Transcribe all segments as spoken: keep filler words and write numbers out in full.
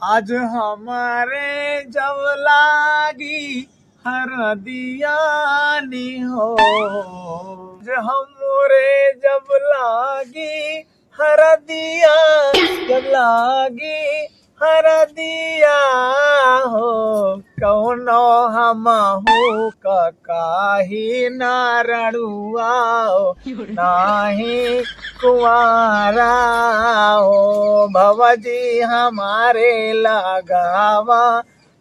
आज हमरे जब लागी हरदिया नी हो, आज हमरे जब लागी हरदिया, जब लागी हरदिया हो, कौनो हमहू का काही ना रड़ुआ हो, नाही कुंवारा हो, भवजी हमारे लगावा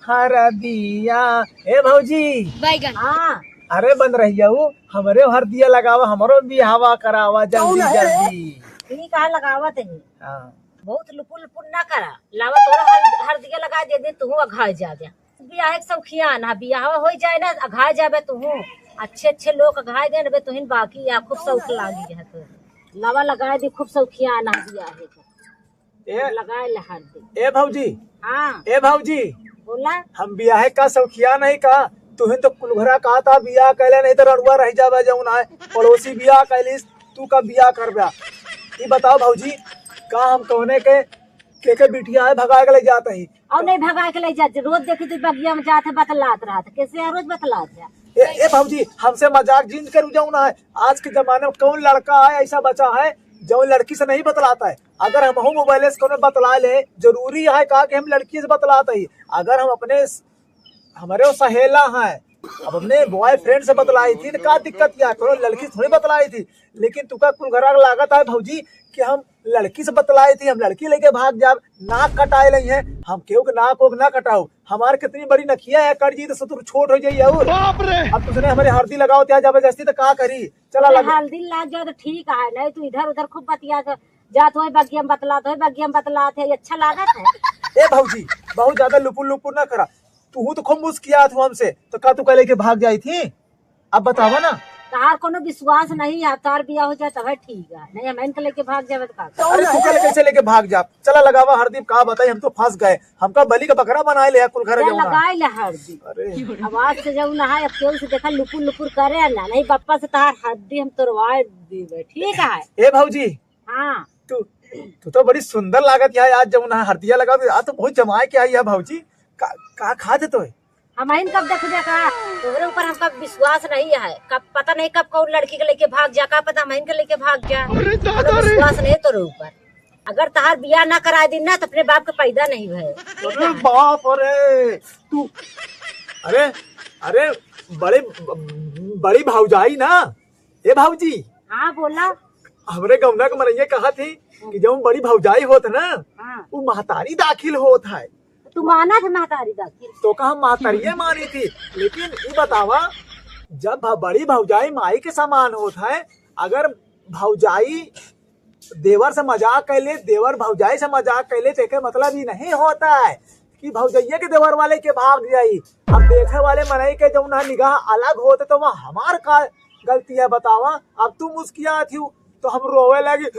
हरदिया। ए भौजी। बैगन। हाँ। अरे बन रही है वो, हमरे हरदिया लगावा, हमरो बियाहवा करावा जल्दी जल्दी। ठीक है, लगावत है। हाँ। बहुत लुपुर लुपुर ना करा, लावा तोरा हर, हरदिया लगा दे दे, तू अघाय जा दे। बियाह के शौकिया ना, बियाहवा हो जाए ना, अघाय जाबे तू। अच्छे अच्छे लोग अघाय गए ना बे, तुहिन बाकी या खूब शौक लागी है तो। लावा लगाए दी, खूब शौकिया ना बियाह है तो। ए, लगाए ले हरदी। ए भौजी। हाँ। ए भौजी। बोला। हम बियाह का शौकिया नहीं का, तुहिन तो कुल घरा कहा था बियाह कैले नहीं तो रड़ुआ रह जाबे जौन है। पड़ोसी बियाह कैलिस, तू का बियाह करबे? ई बताओ भौजी, का हम कौने के, के, के बिटिया है भगाए के ले जात ही? और नहीं भगाए के ले जात, रोज देखी तू बगिया में जात है, बतलात रहत है। कैसे है रोज बतलात है? ए, ए भौजी, हमसे मजाक जिन करू जौन है। आज के जमाने में कौन लड़का है ऐसा बचा है जौन लड़की से नहीं बतलाता है? अगर हमहू मोबाइल से कौनो बतला ले, जरूरी है का कि हम लड़की से बतलात ही? अगर हम अपने, हमरे वो सहेला है, अब अपने बॉयफ्रेंड से बतलाई थी तो का दिक्कत क्या? कौनो लड़की से थोड़ी बतलाई थी। लेकिन तुका कुल घरा के लागत है भौजी कि हम लड़की से बतलाई थी, हम लड़की लेके भाग जाब, नाक कटाए लई है। हम केहू के नाक ओक ना कटाऊ, हमार कितनी बड़ी नखिया है, कट जी तो ससुर छोट हो जाई। और बाप रे। अब तुसने हमरे हरदी लगाओ त्या जबरदस्ती तो का करी? चला अरे लग। हल्दी लाग जाओ तो ठीक है, नहीं तू इधर उधर खूब बतिया के जात होए, बगिया में बतलात होए, बगिया में बतलात है, ये अच्छा लागत है? ए भौजी, बहुत ज्यादा लुपुर लुपुर ना करा। तू तो खूब मुस्कियात हो हमसे, तो का तू कह लेके भाग जाई थी? अब बतावा ना। तार कोनो विश्वास नहीं है, तार बियाह हो जाए तब ठीक है, नहीं हम इनके लेके भाग जावे तो का? अरे तू कह ले कैसे लेके भाग जा? चला लगावा हरदी, का बताई, हम तो फंस गए, हमका बलि का बकरा बनाए ले कुल घर क्या जौन है। लगाए ले हरदी? अरे। अब आज से जौन है, अब केहू से देखा लुपुर लुपुर करे ना, नहीं बप्पा से तार हरदी हम तोड़वा देबे, ठीक है? ए भौजी, हाँ। तू, तू तो बड़ी सुंदर लागत है आज, जौन है हरदिया लगा, आज तो बहुत जमाए के आई है भौजी। का, का खा दे तो? हमहिन कब देखबे का? तोहरे ऊपर हमका विश्वास नहीं है। कब, पता नहीं कब कौन लड़की के लेके भाग जा, का पता हमहिन के लेके भाग जा। अरे दादा हमरा रे। विश्वास नहीं तोरे ऊपर। अगर तहार बियाह ना कराए दिन ना, तो अपने बाप के पैदा नहीं भए। अरे बाप रे, तू, अरे, अरे, बड़े, बड़ी भौजाई ना, ए भौजी। हाँ, बोला। हमरे गौना के मनइया कहा थी कि जब बड़ी भौजाई होत ना, हाँ। वो महतारी दाखिल होत है। तू माना थे महतारी दाखिल? तो का हम महतारिये मानी थी, लेकिन ई बतावा, जब भ-, बड़ी भौजाई माई के समान होत है, अगर भौजाई देवर से मजाक कैले, देवर भौजाई से मजाक कैले, तो एकर मतलब ई नहीं होता है कि भौजैया के देवर वाले के भाग जाई। अब देखे वाले मनई के जौन है निगाह अलग होत, तो वह हमार का गलती है बतावा? अब तू मुस्कियात ही तो हम रोवे लगी।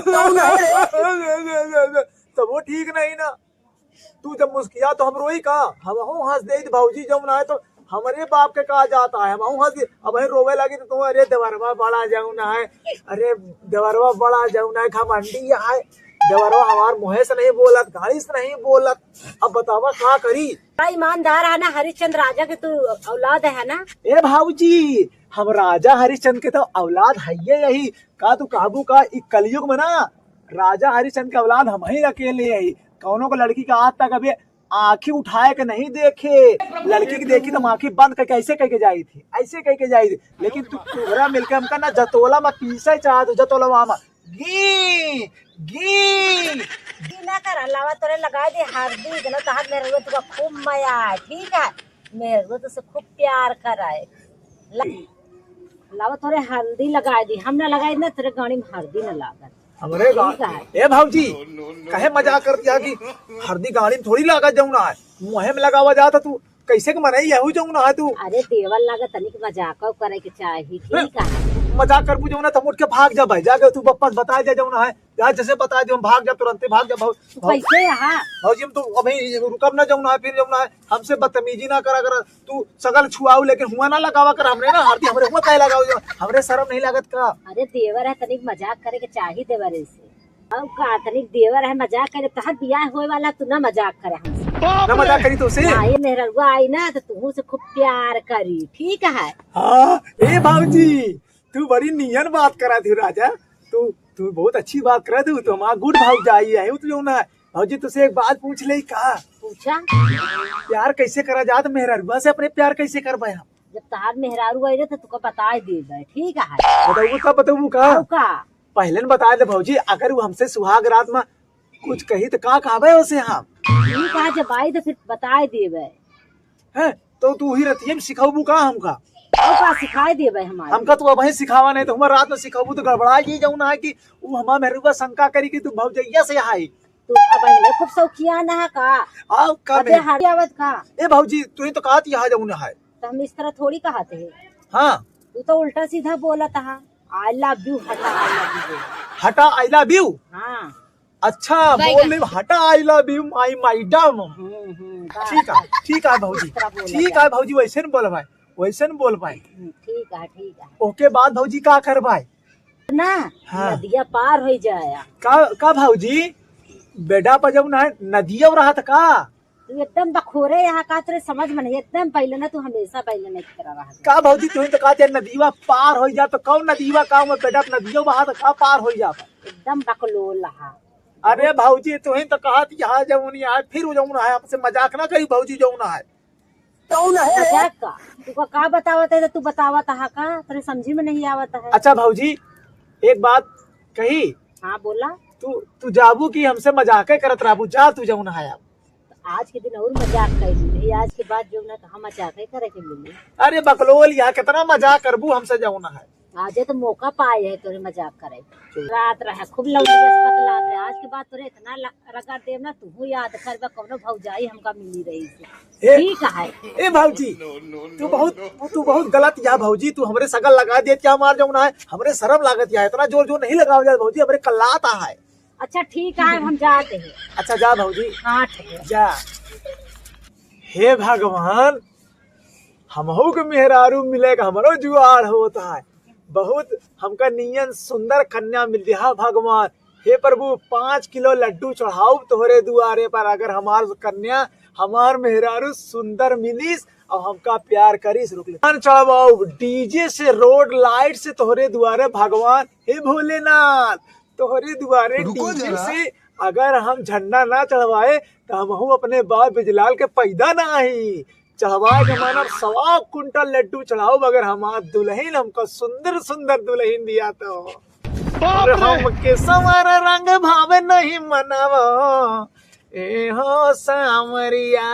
कौन है रे? तो वो ठीक नहीं ना। तू जब मुस्किया तो हम रोई का? हमहू हंस देई त भौजी जौन है तो हमरे बाप के का जाता है, हमहू हंस दे। अब हम रोवे लगी तो तुम, अरे देवरवा बड़ा जौन है, अरे देवरवा बड़ा जौन है, घमंडी है, देवरवा हमार मुँहे से नहीं बोलत, गाड़ी से नहीं बोलत। अब बतावा का करी? बड़ा ईमानदार है ना हरिश्चंद्र राजा के तू औलाद है ना? ए भौजी, हम राजा हरिश्चंद्र के तो औलाद हइये यही। का तू कहबू का, ई कलयुग में ना राजा हरिश्चंद्र के औलाद हमही अकेले हई। कौनो को लड़की का आज तक अबे आँखी उठाए के नहीं देखे। लड़की के देखी तो हम आँखी बंद करके ऐसे कह के जाई थी, ऐसे कह के जाई थी। लेकिन तू तोहरा मिलके हमका ना जतोला में पीसे चाहत हो, जतोलवा में। गी, गी। गी ना कर, लावा तोरे लगाए दे हरदी, जनो तहार मेहरुआ तुका खूब मया है, ठीक है? मेहरुआ तुसे खूब प्यार कराए। ला-, लावा तोरे हरदी लगाए दी, हम ना लगाए ना, तोरे गाड़ी में हरदी ना लागत। हमरे गा-, ठीक है। ए भौजी, काहे मजाक करती है कि हरदी गाड़ी में थोड़ी लागत जौन है, मुँहे में लगावा जात है तू। कैसे के मनई यहू जौन है तू? अरे देवर लागे तनिक मजाक करे के चाही, ठीक है? मजाक करबू जौन है, त हम उठ के भाग जाबे। जाके तू बप्पा से बताए दे जौन है, जा जैसे बताए दे, हम भाग जा, तुरंते भाग जा। भौ-, तू भौ-, कैसे यहाँ? भौजी हम तो अभी रुकब ना जौन है, फिर जौन है, हमसे बदतमीजी ना करा करा। तू सगल छुआऊ लेकिन हुआ ना लगावा कर, हमरे ना हरदी, हमरे हुआ काहे लगाओ जो, हमरे शर्म नहीं लागत का? अरे देवर है, तनिक मजाक करे के चाही देवर से। अउ का, तनिक देवर है, मजाक करे, तहार बियाह होए वाला, तू ना मजाक करे हमसे। ना मजाक करी तोसे? हाँ, ये मेहररुआ आई ना, तो तुहू से खूब प्यार करी, ठीक है? हाँ, ए भौजी, तू बड़ी नियन बात करत हू राजा, तू, तू बहुत अच्छी बात करत हू, तू हमार गुड भौजाई है, तू जौन है। भौजी, तुसे एक बात पूछ ले का? पूछा। प्यार कैसे करा जात मेहररुआ से, अपने प्यार कैसे करबे हम? जब तहार मेहरारू आई ना, तो तुका बताए देबे, ठीक है? बताऊ का, बताऊ का? अउ का? पहले न बताए दे भौजी, अगर वो हमसे सुहाग रात में कुछ कही तो का कहबे उसे हम? ठीक है, जब आई तो फिर बताए देबे। हैं? तो तू ही रतिये में सिखाबू का हमका? अउ का सिखाए देबे हमारे? हमका तू अबहीं सिखावा नहीं तो हमार रात में सिखाबू तो गड़बड़ा ये जौन है कि वो हमार मेहरुआ शंका करी कि तू भौजैया से आई। तू अबहीं खूब शौकिया ना है का? अउ का अबे मेहर- हाथ आवत का? ए भौजी, तू ही तो कहत यहाँ जौन है। तो हम इस तरह थोड़ी कहत है। हाँ। तू तो उल्टा सीधा बोलत है। I love you, हटा, I love you बोल। हटा, I love you? हाँ। अच्छा, बोल ले, हटा, I love you, my madam। हम्म, हम्म, बस, ठीक है, बस। ठीक है भौजी, इस तरह बोला ठीक जाए। है भौजी, वैसे न बोल भाई, वैसे न बोल भाई। हम्म, ठीक है, ठीक है। ओके बाद भौजी का कर भाई? ना, हाँ। नदिया पार हो जाया। का, का भौजी? बेडा पर जब ना नदिया रहत का? तू एकदम बखोरे यहाँ का, तेरे समझ में नहीं, एकदम बैलना, तू हमेशा बैलना की तरह रहा। का भौजी, तू ही तो कहते हैं नदीवा पार हो जा, तो कौन नदीवा का में बेडा नदियो बहा तो का पार हो जा? एकदम बकलोल रहा। अरे भौजी, तू ही तो कहत यहाँ जौन यहाँ फिर जौन है, हमसे मजाक ना करी भौजी जौन है। कौन है? मजाक का? तू का, का बतावत है, तो तू बतावत है का? तेरे समझी में नहीं आवत है। अच्छा भौजी, एक बात कही। हाँ, बोला। तू, तू जाबू कि हमसे मजाक करत रहबू? जा तू जौन है अब। आज के दिन और मजाक कर ली नहीं, आज के बाद जो ना तो हम मजाक ही करे के मिली। अरे बकलोल, यहाँ कितना मजाक करबू हमसे जौन है। आजे तो मौका पाए है तोरे मजाक करे। रात रहे खूब लौंडी से पतला रहे, आज के बाद तोरे इतना ल-, रगड़ देब ना, तू याद करबे कौनो भौजाई हमका मिली रही से। ए, ठीक है। ए भौजी, तू बहुत, तू बहुत गलत या भौजी, तू हमरे सगल लगा दिया क्या मार जौन है, हमरे शर्म लागत या, इतना जोर जोर नहीं लगावल जाए भौजी, हमरे कल्लात है। अच्छा ठीक है, हम जाते हैं। अच्छा जा भौजी। हाँ ठीक है। जा। हे भगवान, हमहू के मेहरारू मिले के हमरो जुआर होत है। बहुत हमका नियन सुंदर कन्या मिल दिया भगवान। हे प्रभु, पाँच किलो लड्डू चढ़ाउब तोहरे दुआरे पर, अगर हमार कन्या, हमार मेहरारू सुंदर मिलिस और हमका प्यार करिस। रुक ले। चढ़वाउब, DJ से, रोड लाइट से तोहरे दुआरे भगवान। हे भोलेनाथ, तोहरे दुआरे रुको DJ जरा। से अगर हम झंडा ना चढ़वाए, तो हमहू अपने बाप बिजलाल के पैदा ना आई। चढ़वाए के मानब सवा कुंटल लड्डू चढ़ाउब, अगर हमार दुलहिन हमका सुंदर सुंदर दुलहिन दिया तो। बाप रे! हमके संवर रंग भावे नहीं मनवा, ए हो सांवरिया।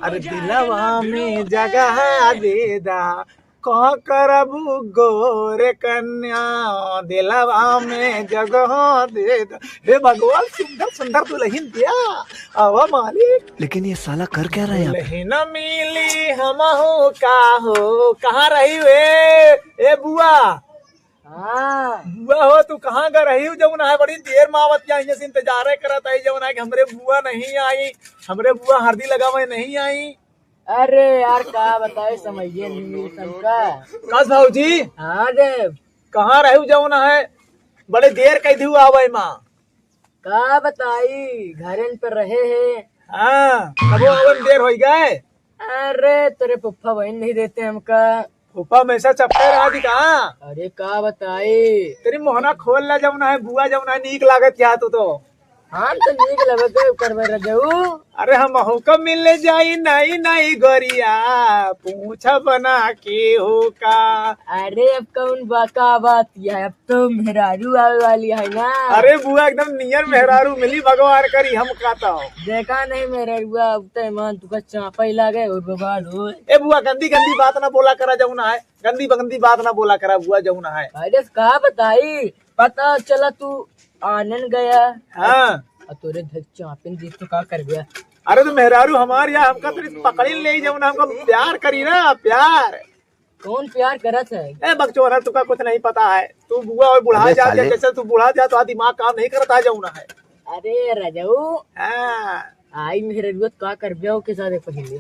अरे दिलवा में जगह दे दा, का करबू गोरे कन्या, दिलवा में जगह दे दा। हे भगवान, सुंदर सुंदर दुलहिन दिया, आवा मालिक। लेकिन ये साला कर क्या रहा है यहाँ पे? दुलहिन मिली हमहू का हो, कहाँ रही हुए ए बुआ? हाँ। बुआ हो, तू कहाँ गा रही हो? जौन है बड़ी देर में आवत या, यहाँ से इंतजारे करत आई, जौन है कि हमरे बुआ नहीं आई, हमरे बुआ हरदी लगावे नहीं आई। अरे यार, का बताए, समझिए नहीं मिली सबका। कस भौजी? हाँ देव। कहाँ रहे हो जौन है? बड़े देर कह दियो आवे माँ। का बताई, घरेन पर रहे हैं। हाँ, कबो आवे में देर होई गए। अरे, तेरे फुफ्फा बहन नहीं देते हमका। फुफ्फा हमेशा चपटे रहा थी कहाँ? अरे, का बताई? तेरी मोहना खोल ला, जौन है बुआ, जौन है नीक लागत या तू तो। हम तो नीक लगबे करबे रजऊ। अरे, हमहू का मिले जाई नई नई गोरिया, पूछब ना केहू का। अरे, अब कौन बा-, का बात या, अब तो मेहरारू आवे वाली है ना। अरे बुआ, एकदम नियर मेहरारू मिली, भगवान करी हम कहता हूँ। देखा नहीं मेहरारुआ, अब तो ईमान तुका चापा ही लागे और बवाल हो। ए बुआ, गंदी गंदी बात ना बोला करा जौन है, गंदी गंदी बात ना बोला करा बुआ जौन है। अरे का बताई, पता चला तू आनन गया। हाँ। और तोरे धक चापिन दी तो का कर गया? अरे तो मेहरारू हमार या हमका तो पकड़ी ले जौन हमका प्यार करी ना, प्यार। कौन प्यार करत है? ए बकचोदर, तुका कुछ नहीं पता है। तू बुआ और बुढ़ा अबे जा, साले। जैसे तू बुढ़ा जा तो दिमाग काम नहीं करता है जौन है। अरे रजऊ। हाँ। आई मेहररुआ तो का करबे ओके साथे पहिले।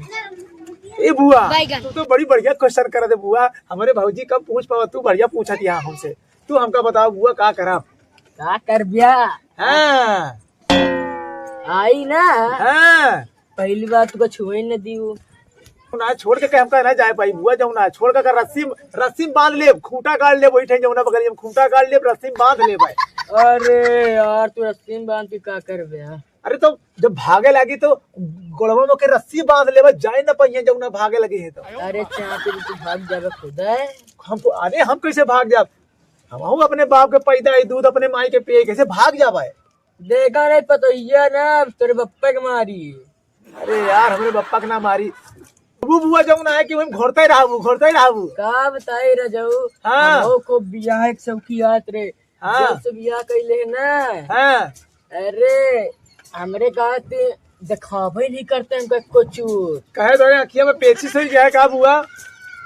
ए बुआ, बैगन। तू तो बड़ी बढ़िया question करत है बुआ। हमरे भौजी कम पूछ पावा, तू बढ़िया पूछत यहाँ हमसे। तू हमका बताओ बुआ, का करा? का कर बिया? हाँ। आई ना। हाँ। पहली बार तुका छुए न दियो। ना छोड़ के कहीं हमका ना जाए पाई बुआ, जाऊँ ना छोड़ के, रस्सी, रस्सी में बांध लेब, खूंटा गाड़ लेब, वही ठे जौना बगल में खूंटा गाड़ लेब, रस्सी में बांध लेब भाई। अरे यार, तू रस्सी में बांध के का करबे, हाँ? अरे तो जब भागे लागी तो गोड़वा में के रस्सी बांध लेबे, जाए ना पहिए जौना भागे लगी है तो। अरे चाचा, तू भाग जाबे खुद है। हमको, अरे हम कैसे भाग जाब? हमहू अपने बाप के पैदा है, दूध अपने माई के पिए, कैसे भाग जाबे? देखा नहीं पतोहिया ना, तोरे बप्पा के मारी। अरे यार, हमरे बप्पा के ना मारी। बुआ जौन आए कि वही घोरते रहबू, घोरते रहबू। का बताई रजऊ, हाँ। हमहू को बियाह एक शौकियात रे। हाँ। जब से बियाह कैले है ना। हाँ। अरे, हमरे का ते दिखावे नहीं करते हमका कुछ। कहे तो अखिया में पेचिस हो गया है का बुआ?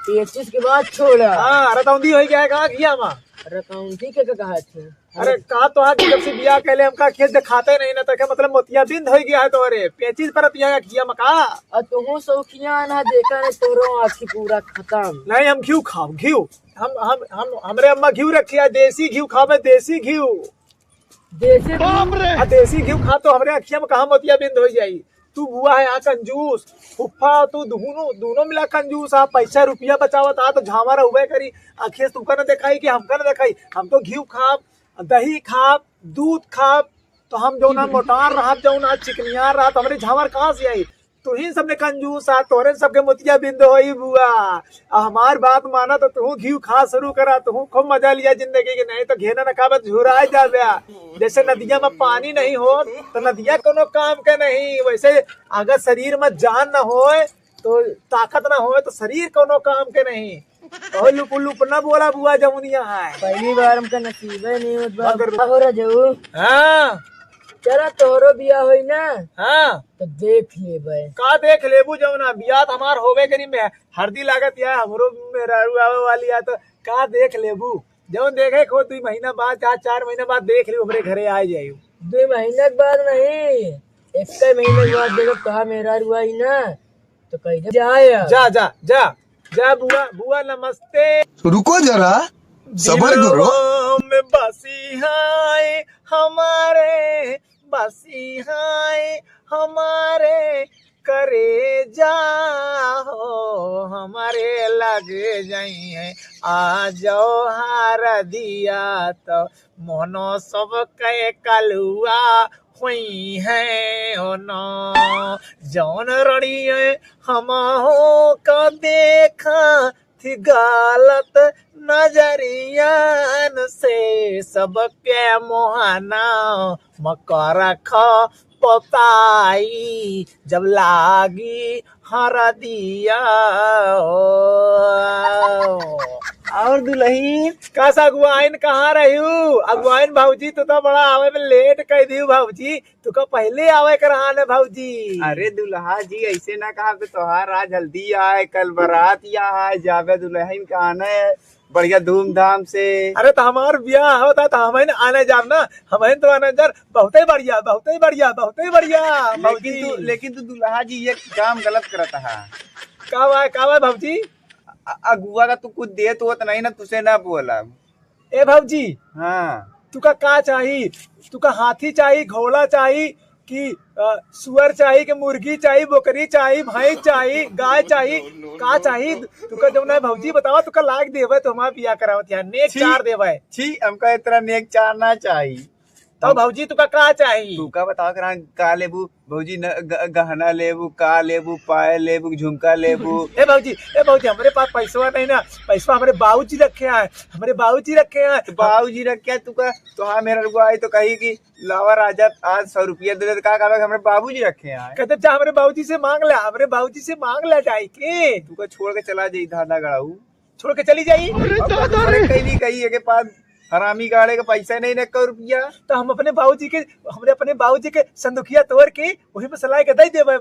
पेचिस के बात छोड़ा। हाँ, रतौंधी हो गया है का अखिया में? रतौंधी के का कहा थे? अरे का तो आज जब से बियाह कैले हमका खेत दिखाते नहीं ना, तो क्या मतलब मोतियाबिंद हो गया है तोरे? पेचिस परत या अखिया में का? और तुहू शौकिया ना देखा नहीं, तोरो आँखी पूरा खत्म। नहीं, हम घिउ खाब, घिउ। हम, हम, हम, हमरे अम्मा घिउ रखी है, देसी घिउ खाबे, देसी घिउ। देसी घिउ? बाप रे! आ, देसी घिउ खा तो हमरे अखिया में कहाँ मोतियाबिंद हो जाई? तू बुआ है, आ कंजूस। फुफ्फा, तू दुनो, दुनो मिला कंजूस। आ, पैसा रुपया बचावत आ, तो झांवर हुए करी। अखिया से तुमका न देखाई कि हमका न देखाई। हम तो घिउ खाब, दही खाब, दूध खाब, तो हम जौन मोटार रहत, जौन चिकनियार रहत, हमरे झांवर कहाँ से आई? तुही सबने कंजूस आ, तोरे सबके मोतियाबिंद होई बुआ। आ हमार बात माना तो तू घिउ खा शुरू करा, तू खूब मजा लिया जिंदगी के, नहीं तो घेना न खाबे झुराए जाबे। जैसे नदिया में पानी नहीं हो तो नदिया कोनो काम के नहीं, वैसे अगर शरीर में जान न होए तो ताकत न होए तो शरीर कोनो काम के नहीं। ओहो लुप लुप ना बोला बुआ जमुनिया है। पहली बार हमका नसीबे नहीं होत बा। मगर का हो रजऊ? हाँ। चला तोहरो बियाह होई ना। हाँ। तो देख लेबे। का देख लेबू जमुना? बियाह तो हमार होबे करी में हरदी लागत या हमरो मेहरारू आवे वाली है तो का देख लेबू? जौन देखे को दुई महीना बाद, चार, चार महीना बाद देख लेबू, हमरे घरे आ जाइयो। दुई महीना के बाद नहीं, एक महीना के बाद देखो कहाँ मेहरारू आई ना। तो कह दे, जा यार। जा, जा, जा, जा बुआ, बुआ नमस्ते। रुको जरा, सबर करो। दिलवा में बसी है हमारे, बसी है हमारे करेजा हो, हमारे लग जाई है आ जाओ हरदिया तो मोनो सब के कलुआ हुई है हो ना। जौन रड़िए हमहू का देखा थी गलत नजरियन से, सबके मोहना मकर ख पोताई जब लागी हरदिया हो। और दुलहिन? का सा अगुआइन कहाँ रह्यू? अगुआइन भौजी, तू तो बड़ा आवे में लेट कइ दिहू भौजी, तुका पहिले आवे के रहा न भौजी। अरे दुलहा जी, ऐसे ना कहा कि तोहार आज हल्दी आए, कल बारात या आए, जाबे दुलहिन का आने बढ़िया धूमधाम से। अरे तो हमार बियाह होता तो हमहिन आने जाब ना, हमहिन तो आने जाब। बहुते बढ़िया, बहुते बढ़िया, बहुते बढ़िया लेकिन भौजी। तू, लेकिन तू दुलहा जी ये काम गलत करत हा। का बा, का बा भौजी? अ-, अगुआ का तू कुछ देत होत नहीं ना, तुसे ना बोला। ए भौजी, हाँ। तुका का चाही? तुका हाथी चाही, घोड़ा चाही कि, अ, सुअर चाही कि मुर्गी चाही, बोकरी चाही, भैंस चाही, गाय चाही, का चाही? तुका जौन है भौजी बतावा, तुका लाग देवे तो हमार बियाह करावत यार, नेक छी, चार देवे। छी, हमका इतना नेक चार ना चाही। तो हम भौजी तुका का चाही? तुका बतावा करा का लेबू? भौजी न, ग-, गहना लेबू, का लेबू, पायल लेबू, झुमका लेबू? ए भौजी, ए भौजी, हमरे पास पैसवा नहीं ना, पैसवा हमरे बाबूजी रखे हैं, हमरे बाबूजी रखे हैं। तो बाबूजी रखे हैं, तू का, तो हाँ, मेहरारू आई तो कही कि लावा राजा, आज सौ रुपया दे दे, तो का कहबे कि हमरे बाबूजी रखे हैं? कहते, "जा, हमरे बाबूजी से मांग ला, हमरे बाबूजी से मांग ला जाए के।" तू का छोड़ के चला जाई धाधा गड़ाऊ। छोड़ के चली जाई। अरे अब दादा अरे रे। कहीं नहीं कही, एके पास हरामी गाड़े के पैसा नहीं ना, एको रुपया। तो हम अपने बाबूजी के, हमरे अपने बाबूजी के संदुखिया तोड़ के वही में से लाए के दे देबे।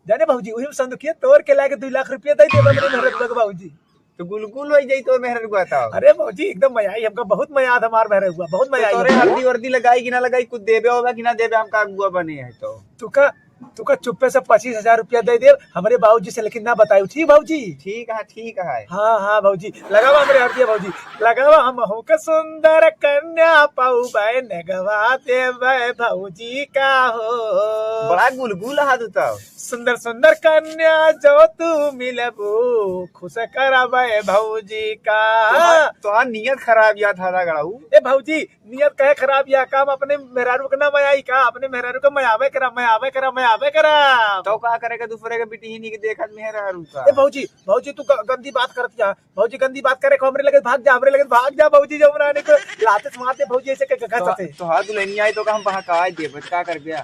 जाने बाबूजी, वही में संदुखिया तोड़ के लाए के दो लाख रुपया दे देबे अपने मेहररुआ के बाबूजी। तो गुलगुल हो जाई तो मेहररुआ तो। अरे बाबूजी, एकदम मजा आई हमका, बहुत मजा आत हमार मेहररुआ, बहुत मजा तो आई तोरे हमका। हल्दी वर्दी लगाई कि ना लगाई, कुछ देबे होबे कि ना देबे, हमका अगुआ बने है तो। तू का तुका चुप्पे से पच्चीस हजार रुपया दे देब, हमरे बाबूजी से लेकिन ना बतायू, ठीक भौजी? ठीक है, ठीक है। हाँ, हाँ भौजी, लगावा हमरे हरदिया भौजी, लगावा। हम होके सुंदर कन्या पाउबे, नगवा देबे भौजी का हो। बड़ा गुलगुल हा तू तो। सुंदर सुंदर कन्या जो तू मिलबू, खुश करबे भौजी का। तोहार, तोहार नियत खराब या धारा गड़ाऊ। ए भौजी, नियत कहे खराब या का? हम अपने मेहरारू के ना मयाई का? अपने मेहरारू के मयावे करा, मयावे करा, मयावे करा। तो का करे के दूसरे के बिटिहिनी के देखत मेहरारू का? ए भौजी, भौजी तू ग-, गंदी बात करत या। भौजी गंदी बात करे को हमरे लगे भाग जा, हमरे लगे भाग जा भौजी, जौन आने को लाते से मार दे भौजी ऐसे के घर तो, से। तोहार दुल्हनिया आई तो का हम बहकाए देब, का करबे?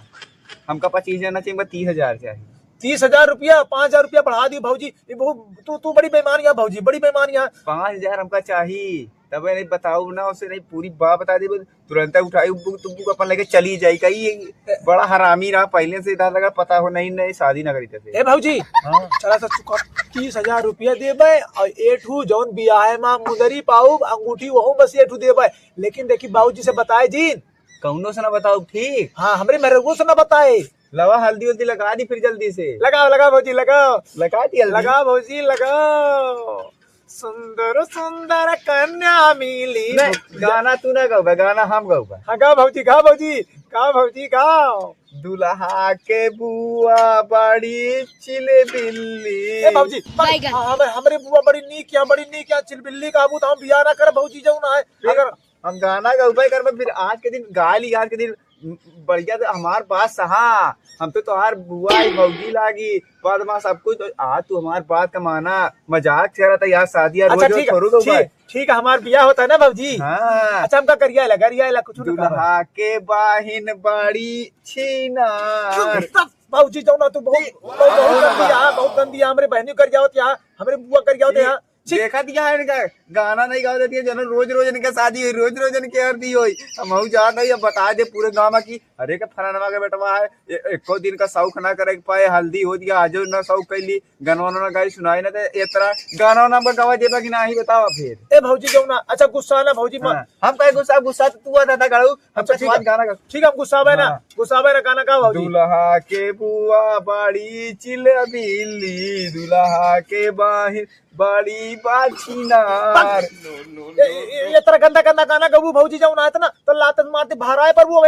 हमका पच्चीस हजार ना चाहिए, हमका तीस हजार चाहिए। तीस हजार रुपया, पाँच हजार रुपया बढ़ा दी भौजी। ये बहुत, तू, तू बड़ी बेईमान या भौजी, बड़ी बेईमान या। पाँच हजार हमका चाही, तब नहीं बताऊ ना, उसे नहीं पूरी बात बता दे, तुरंत उठाई, उब्बुक तुब्बुक अपन लेके चली जाई का। ये बड़ा हरामी रहा पहले से, इधर लगा पता हो नहीं, नहीं शादी ना करी थे। ए भौजी, हाँ। चला सा चुका, तीस हजार रुपया देबे और एठू जौन बियाह मा मुंदरी पाउब अंगूठी वहू बस एठू देबे, लेकिन देखी बाबूजी से बताए जी। कौनो से ना बताओ, ठीक? हाँ, हमरे मेहरगो से ना बताए। लवा हल्दी उल्दी लगा दी फिर जल्दी से। लगाओ, लगाओ भौजी, लगाओ। लगा दी हल्दी। लगाओ भौजी, लगाओ। सुंदर सुंदर कन्या मिली। नहीं, गाना तू ना गाओ, गाना हम गाओ। हाँ, गाओ भौजी, गाओ भौजी, गाओ भौजी, गाओ। दुल्हा के बुआ बड़ी चिलबिल्ली। ए भौजी, बड़ी, बैगन। हाँ, हमरे, हमरे बुआ बड़ी नीक या, बड़ी नीक या, चिलबिल्ली का आबू तो हम बियाह ना कर भौजी, जाऊ ना है। फिर अगर हम गाना गउबे करबे, फिर आज के दिन गा ली, आज के दिन बढ़िया से हमार बात सहा। हम तो तोहार बुआ ही भौजी लागी, बाद में सब कुछ। तो आज तू हमार बात का माना, मजाक से रहा था यार, शादी यार अच्छा, रोज रोज ठीक है, थोड़ू गउबे। ठीक, ठीक है, हमार बियाह होता है ना भौजी। हाँ। अच्छा, हमका गरिया ला, गरिया ला, कुछ ना कहा। दुल्हा के बाहिन बड़ी छीना। तब भौजी जौन तू बहुत, बहुत, बहुत गंदी है, बहुत गंदी है, हमरे बहनी गरियावत यहाँ, हमरे बुआ गरियावत यहाँ। छी। देखा दिया है इनका, गाना नहीं गावा देती है, जनो रोज रोज इनके शादी हुई, रोज रोज इनके हल्दी हुई। हम हऊ जान नहीं, अब बता दे पूरे गाँव में कि अरे के फलानवा के बेटवा है, ए-, एको दिन का शौक ना करे के पाए, हल्दी हो दिया, आजो ना शौक कैली, गाना वाना गाई सुनाई ना दे, ये तरह गाना वाना हमका गवा देबा कि नाही बतावा फिर। ए भौजी जौन ना, अच्छा गुस्सा ना भौजी मत। हाँ, हम कहे गुस्सा, गुस्सा तो तू आता था गाड़ू, हम अच्छा, तो ठीक है। गाना गा। ठीक है, हम गुस्सा बे ना, हाँ। गुस्सा बे ना, गाना गाओ भौजी। दुल्हा के बुआ बड़ी चिलबिल्ली, दुल्हा के बाहिन बड़ी बाछीनार। ए, ए, ए, ये तरह गंदा, गंदा गाना गबू भौजी जौन आए त ना, तो लात मार दे भराए पर वो,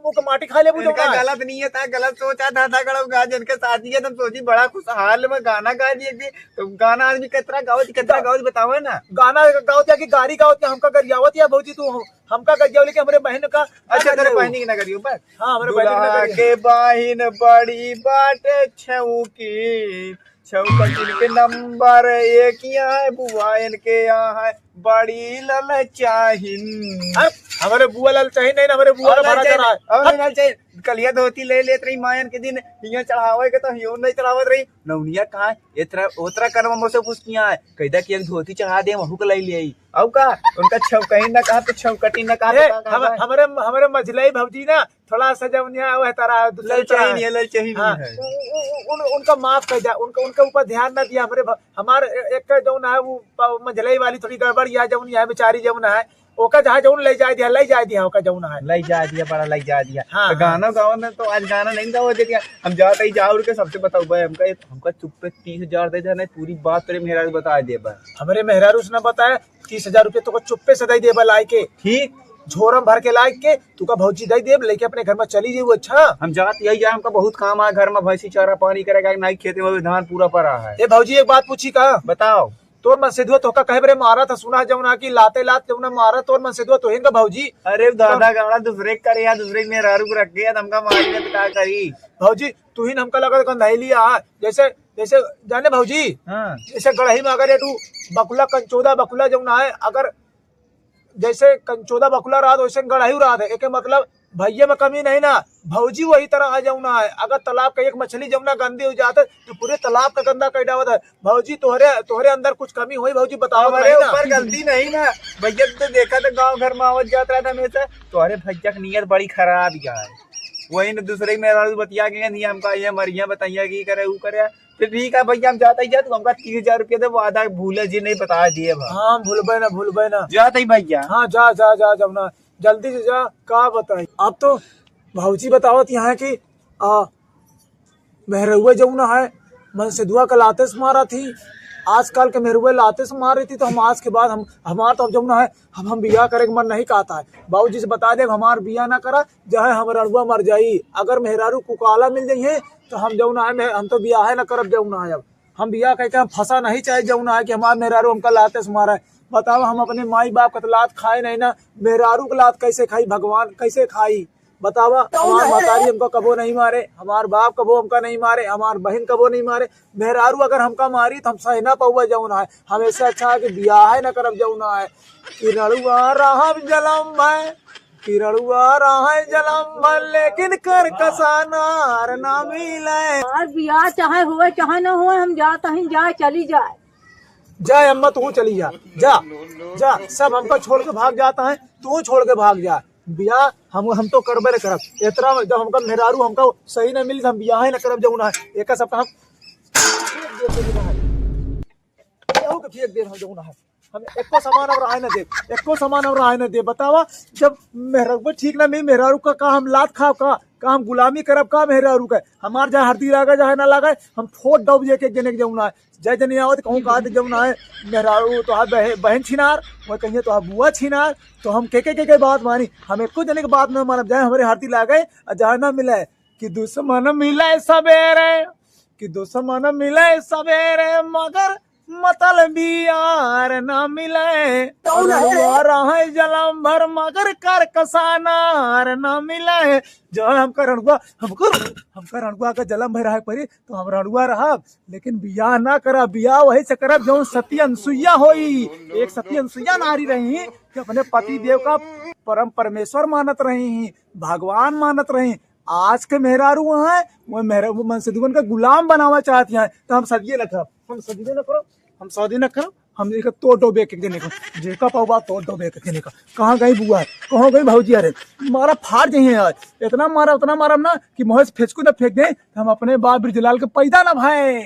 वो के माटी खा लेबू जौन इनका आए। गलत नहीं है, ता गलत सोचा था, था गलत गा, जिनके शादी है, तुम सोची बड़ा खुशहाल में गाना गा दिए थे, तो गाना आदमी कितना गावत, कितना गा-, गावत बताओ ना। गाना गावत या कि गारी गावत या, हमका गरियावत या भौजी तू, हमका गरियाव लेके हमरे बहन का अच्छा, तेरे बहनी के ना करियो बस। हाँ, हमरे बहनी के ना दुल्हा करियो। के बहिन बड़ी बाटे छौकी, छौकटिन के नंबर एक यहाँ है, बुआइन के यहाँ है, बड़ी ललचाहिन। हाँ, हमरे बुआ ललचाहिन नहीं ना, हमरे बुआ और का भरा ललचाहिन, चढ़ा है। और हट। ललचाहिन। कलिया धोती ले लेत रही मायन के दिन, हियाँ चढ़ावे के तो हियो नहीं चढ़ावत रही। नौनिया कहाँ है? एतरा, ओतरा कनवा में से फुसकिया है। कैदा कि एक धोती चढ़ा दे, वहू के लाई ले आई। अउ का? उनका छौकही ना कहा तो छौकटी ना कहा तो ए, का हम, कहा? हमरे, हमरे मझलई भौजी ना, थोड़ा सा जौन यहाँ वो है तारा, दूसरी ललचही तरह नहीं है, ललचही हाँ, नहीं है। उ-, उ-, उ-, उन, उनका माफ कर जा, उनका, उनका ऊपर ध्यान ना दिया। हमरे भ-, हमार ए-, एक जौन है वो प-, मझलई वाली थोड़ी गड़बड़ या जौन यहाँ बेचारी जौन है, ओका जहाँ जौन ले जाए दिया, ले जाए दिया, ओका जौन है। ले जाए दिया, बड़ा ले जाए दिया। हाँ, तो हाँ। गाना गावे में तो आज गाना नहीं गावे दे दिया। हम जाते ही जा उड़ के सबसे बताओ भाई, हमका, हमका चुप्पे तीस हजार दे देना, पूरी बात तेरे मेहरा को बता दे बा। हमरे मेहरारू से ना बताए, तीस हजार रुपया तोका चुप्पे से दे देबा लाई के। ठीक। झोरम भर के लाई के, तोका भौजी दे देब, लेके अपने घर में चली जाऊ। अच्छा। हम जात यही जाए, हमका बहुत काम आ, घर में भैंसी चारा पानी करेगा, नहीं खेते में धान पूरा पड़ा है। ए भौजी, एक बात पूछी का? बताओ। तोर मनसेधुआ तोहका कहे बरे मारा था, सुना जौन है कि लाते लात जौन है मारा तोर मनसेधुआ तोहिन का भौजी। अरे दादा, गाड़ा दूसरे के करे या दूसरे के मेहरारू को रख के या हमका मारी ना तो का करी? भौजी, तुहिन हमका लगा गंधाई लिया है। जैसे, जैसे जाने भौजी, हाँ। जैसे गड़ही में अगर ये तू बकुला, कंचोदा बकुला जौन है, अगर जैसे कंचोदा बकुला रहा तो वैसे गड़ही रहा है, एके मतलब भैया में कमी नहीं ना, भौजी वही तरह आ जाऊ ना है। अगर तालाब का एक मछली जौन ना गंदी हो जात है, तो पूरे तालाब का गंदा कर डावत है। भौजी, तोहरे, तोहरे अंदर कुछ कमी होई, भौजी, बताओ हमारे नहीं ना। ऊपर गलती नहीं ना। भैया, तू तो देखा तो गांव घर में आवत जात रहा था हमेशा। तोहरे भैया की नीयत बड़ी खराब ही है। वही न दूसरे की मेहरारू बतिया के नहीं, हमका ये मरिया बताइया कि करे, ऊ करे। तो ठीक है भैया, हम जाता ही जा, तू हमका तीस हजार रुपया दे, वादा भूले जी नहीं बता दिए भाई। हाँ, भूलबे ना, भूलबे ना। जाता ही भैया। हाँ, जा, जा, जा, जब ना, जल्दी से जा, का बताई। अब तो भौजी बतावत यहाँ कि, आ, मेहरुआ जौन है, मनसेधुआ का लाते से मारा थी। आजकल के मेहरुआ लाते से मार रही थी, तो हम आज के बाद हम, हमार तो अब जौन है, हम, हम बियाह करे के मन नहीं कहता है। बाबूजी से बता दे, हमार बियाह ना करा, चाहे हम रड़ुआ मर जाई। अगर मेहरारू कुकाला मिल जाई है, तो हम जौन है, हम तो बियाह ना करब जौन है। अब हम बियाह कह के हम फंसा नहीं चाहे जौन है कि हमार मेहरारू हमका लाते से मारा है। बतावा, हम अपने माई बाप का तो लात खाए नहीं ना, मेहरारू का लात कैसे खाई भगवान, कैसे खाई? बतावा, हमार महतारी हमका कबो नहीं मारे, हमार बाप कबो हमका नहीं मारे, हमार बहिन कबो नहीं मारे। मेहरारू अगर हमका मारी, तो हम सह ना पउबा जौन है। हमें से अच्छा है कि बियाह है ना करब जौन है। कि रड़ुआ रहब जलम भर, कि रड़ुआ रहब जलम भर, लेकिन कर कसानार ना मिले। और बियाह चाहे होए चाहे ना होए, हम जात हईं, जाए चली जाए। जा अम्मा, तू चली जा, जा, जा, सब हमका छोड़ के भाग जाता है, तू छोड़ के भाग जा। बियाह हम, हम तो करबे न करब। इतना जब हमका मेहरारू हमका सही न मिली, तो हम बियाह ही न करब जौन है। एक सप्ताह हम फेंक दे जौन है, केहू के फेंक दे जौन है। हम एको सामान और आए न दे, एको सामान और आए न दे। बतावा, जब मेहरारू ठीक न मिली, मेहरारू का, का हम लात खाब का, का हम गुलामी करब का मेहरारू का? हमार चाहे हरदी लागे चाहे ना लागे, हम फोड़ दब एक एक जने के जौन है। जय जने आवत कहूँ कहा दे जौन है, मेहरारू तोहार बहे-, बहन छिनार, वह कहिए तोहार बुआ छिनार, तो हम के, के, के, के बात मानी? हम एको जने के बात न मानब, चाहे हमरे हरदी लागे और चाहे ना मिले। कि दुश्मन मिले सवेरे, कि दुश्मन मिले सवेरे, मगर मतलबी यार ना मिले। कौन है? रड़ुआ रहे जलम भर, मगर कर कसानार ना मिले। जो हमका रड़ुआ, हमको, हमका रड़ुआ का जलम भर रहे परी, तो हम रड़ुआ रहब, लेकिन बियाह ना करब। बियाह वही से करब, जौन सती अनसुईया होई। एक सती अनसुईया नारी रही, कि अपने पति देव का परम परमेश्वर मानत रही, भगवान मानत रही। आज के मेहरारू हैं, वो मेहरा-, वो मनसेधुअन का गुलाम बनावा चाहती हैं, तो हम सदिये न करब, हम सदिये न करब, हम शादी न करब। हम एक तोड़ दो बेक एक जने का, जेका पाउबा तोड़ दो बेक एक जने का। कहाँ गई बुआ, कहाँ गई भौजी? अरे मारा फाड़ जाइए आज, इतना मारा, उतना मारा ना कि मोहे से फेंचकू न फेंक दे, तो हम अपने बाप बिरजलाल के पैदा न भाए।